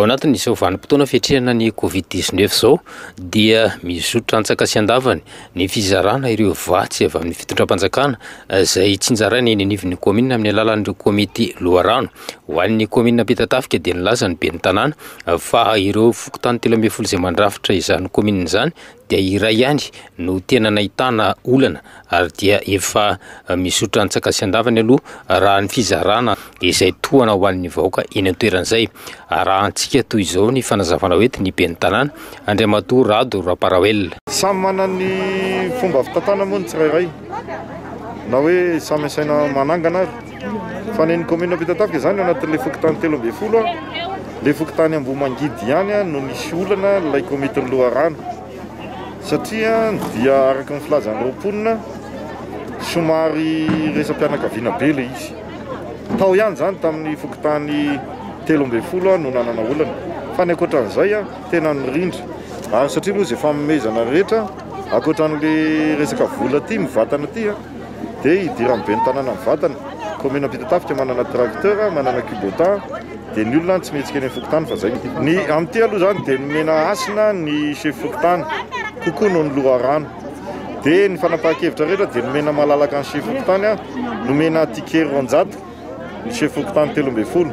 Ao anatin'izao vanim-potoana fiatrehana ny Covid 19 izao dia mizotra antsaka sy andavany ny fizarana ireo vatsy avy amin'ny fitondram-panjakana izay tsinjaraina eny anivon'ny kaominina amin'ny alalan'ireo komity loharano. Ho an'ny kaominina Ampitatafika dia nilaza ny ben'ny tanàna fa ireo fokontany 13 izay mandrafitra izany kaominina izany dia iray ihany no tena nahitana olana ary dia efa mizotra antsaka sy andavany aloha raha ny fizarana izay tohana ho an'ny vahoaka eny an-toerana izay. Arahantsika toy izao ny fanazavana hoentin'ny ny ben'ny tanàna, Andriamatoa Rado Ramparaoelina. Samy manana ny fomba fitantanana moa ny tsirairay na hoe samy asaina manangana ary fa ny an'ny commune Ampitatafika izany ao anatin'ilay fokontany 13 ilay fokontany Ambohimangidy ihany no nisy olana ilay komitin'ny loharano satria dia araka ny filazan'ireo mponina somary resa-pianakaviana be ilay izy. Tao ihany izany tamin'ny fokontany 13 no nanana olana fa ny ankoatran'izay tena nirindra ary satria moa izay fanomezana rehetra ankoatran'ilay resaka vola ity mivantana ity dia idiran'ny ben'ny tanàna mivantana. Commune Ampitatafika manana tracteur, manana Kubota dia ny olona tsy mihetsika eny amin'ny fokontany fa zay. Ny amin'ity aloha izany dia nomena hasina ny chef fokontany kokoa noho ny loharano. Dia ny fanapahan-kevitra rehetra dia nomena malalaka ny chef fokontany, nomena ticket 200 ny chef fokontany 13.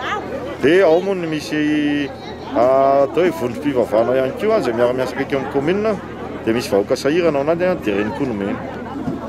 Dia ao moa no misy atao hoe vondrom-pivavahana ihany koa izay miara-miasa akaiky amin'ny commune dia misy vahoaka sahirana ao anatiny dia ireny koa nomena.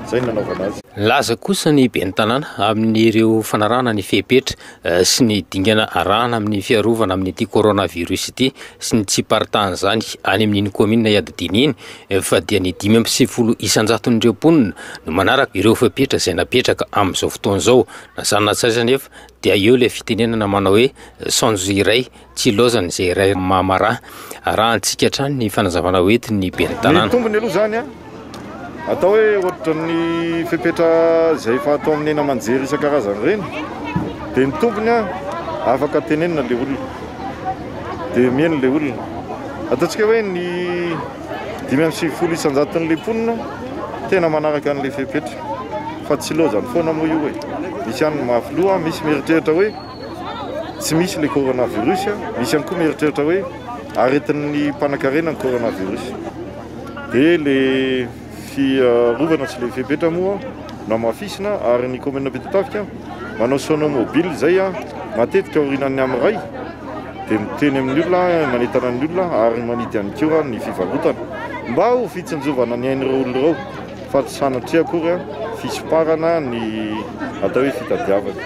Izay no nanaovana azy. Nilaza kosa ny ben'ny tanàna amin'ireo fanarahana ny fepetra sy ny dingana arahana amin'ny fiarovana amin'ity coronavirus ity sy ny tsy hiparitahan'izany any amin'iny kaominina iadidiana iny fa dia ny 95 isan-jaton'ireo mponina no manaraka ireo fepetra izay napetraka amin'izao fotoana izao. Na izany na tsy izany anefa dia eo ilay fitenenana manao hoe saonjo iray Tsy ilaozana izay iray mahamaraha. Arahantsika hatrany ny fanazavana hoentin'ny ben'ny tanàna. Ny tombony aloha izany an, atao hoe ohatran'ny fepetra izay efa atao amin'ny haino aman-jery isan-karazany ireny, dia ny tombony an, afaka tenenina ilay olona, dia mihaino ilay olona. Ataontsika hoe ny 95 isan-jaton'ilay mponina tena manaraka an'ilay fepetra, fa tsy ilaozany foana moa io e. Misy ihany ny mafy loha, misy mieritreritra hoe. Tsy misy ilay coronavirus, misy ihany koa mieritreritra hoe aretin'ny mpanankarena ny coronavirus. Dia ilay fiarovana sy ilay fepetra moa no hamafisina ary ny commune Ampitatafika manao sono mobile izay matetika aorianan'ny amin'ny iray dia miteny amin'ny olona, manentana ny olona ary manidy ihany koa ny fivarotana mba ho fitsinjovana ny ain'ireo olona ireo fa tsy sanatria akory fisomparana ny atao hoe fitadiavana.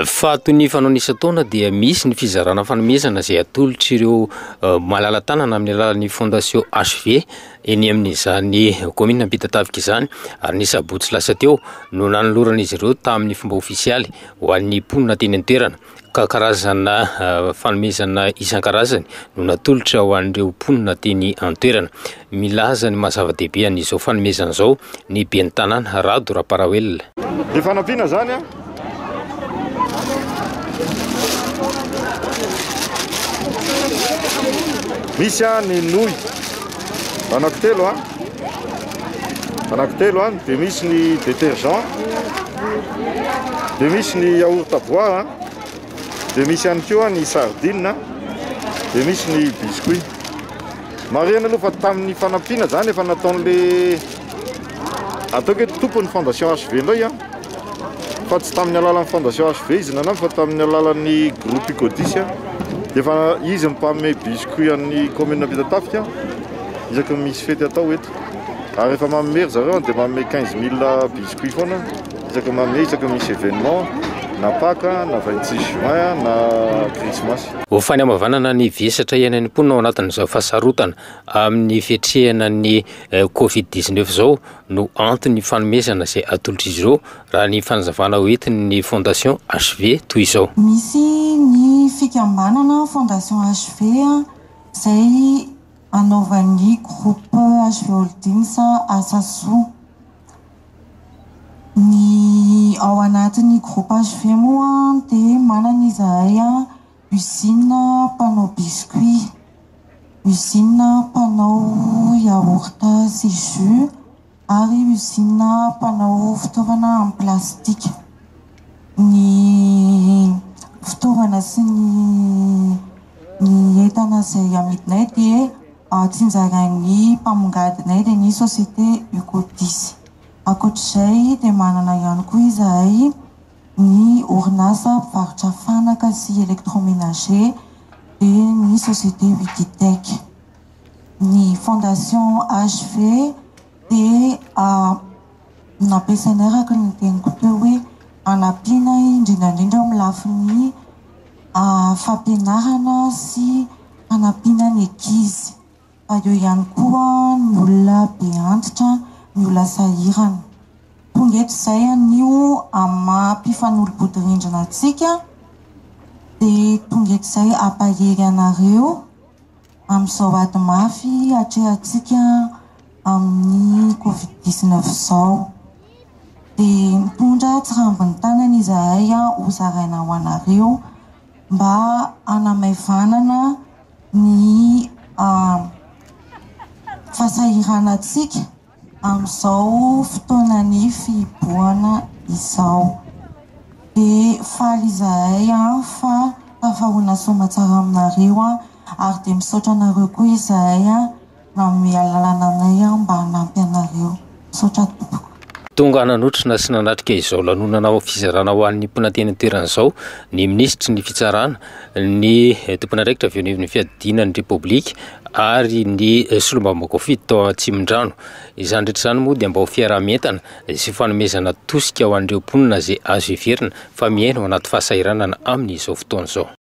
Fa toy ny fanaony isan-taona dia misy ny fizarana fanomezana izay atolotr'ireo malala-tanana amin'ny alalan'ny Fondation HV eny amin'izany kaominina Ampitatafika izany ary ny sabotsy lasa teo no nanoloran'izy ireo tamin'ny fomba ofisialy ho an'ny mponina teny an-toerana ka karazana fanomezana isan-karazany no natolotra ho an'ireo mponina teny an-toerana. Milaza ny maha zava-dehibe an'izao fanomezana izao ny ben'ny tanàna, Rado Ramparaoelina. Ny fanampiana izany an! Misy an ny nouille anankitelo an, anankitelo an, dia misy ny détergent, dia misy ny yaourt à boire an, dia misy ihany koa ny sardine, dia misy ny biscuit. Marihana aloha fa tamin'ny fanampiana izany efa nataon'le ataoko hoe tompon'ny fondation HV indray an, fa tsy tamin'ny alalan'ny fondation HV izy nanampy fa tamin'ny alalan'ny groupe Icodis an, dia efa izy no mpanome biscuit an'ny commune Ampitatafika isaky ny misy fety atao eto, ary efa manome ry zareo an dia manome 15 mille biscuit foana isaky ny manome isaky ny misy événement na Pâques na 26 juin na Krismasy. Ho fanamavanana ny vesatra iainan'ny mponina ao anatin'izao fahasarotana amin'ny fiatrehana ny Covid 19 izao no anton'ny fanomezana izay atolotr'izy ireo, raha ny fanazavana hoentin'ny Fondation HV toy izao. Misy ny fikambanana Fondation HV izay anaovan'ny Groupe HV Holdings asa soa. Ny ao anatin'ny groupe HV moa dia manana izahay usine mpanao biscuit, usine mpanao yaourt sy jus ary usine mpanao fitaovana amin'ny plastika. Ny fitaovana sy ny. Ny entana izay amidinay dia tsinjarain'ny mpamongadinay dia ny société Ucodis. Ankoatr'izay dia manana ihany koa izahay ny orinasa mpivarotra fanaka sy électroménager dia ny société Wikitech. Ny fondation HV dia nampiasainay araka ny teniko teo hoe hanampiana indrindra indrindra amin'ny lafiny fampianarana sy fanampiana ny ankizy. Fa eo ihany koa ny olona be antitra, ny olona sahirana. Tonga eto izay anio amin'ny maha mpifanolo-bodirindrina antsika dia tonga eto izay hampahery anareo amin'izao ady mafy atrehantsika amin'ny covid 19 izao. Dia mitondra tsirambin'ny tanana izahay ho zaraina ho anareo mba hanamaivanana ny fahasahiranantsika amin'izao fotoanan'ny fihibohana izao. Dia faly izahay fa tafahoana soamatsara aminareo ary dia misaotra anareo koa izahay nanome alalana anay mba hanampy anareo. Misaotra tompoko. Tonga nanotrona sy nanatrika izao lanonana fizarana ho an'ny mponina teny an-toerana izao ny minisitry ny fitsarana, ny tompon'andraikitra avy eo anivon'ny fiadidiana ny Repoblika ary ny solombavambahoaka voafidy tao Atsimondrano. Izany rehetra izany moa dia mba ho fiaraha-mientana sy fanomezana tosika ho an'ireo mponina izay azo heverina fa miaina ao anaty fahasahiranana amin'izao fotoana izao.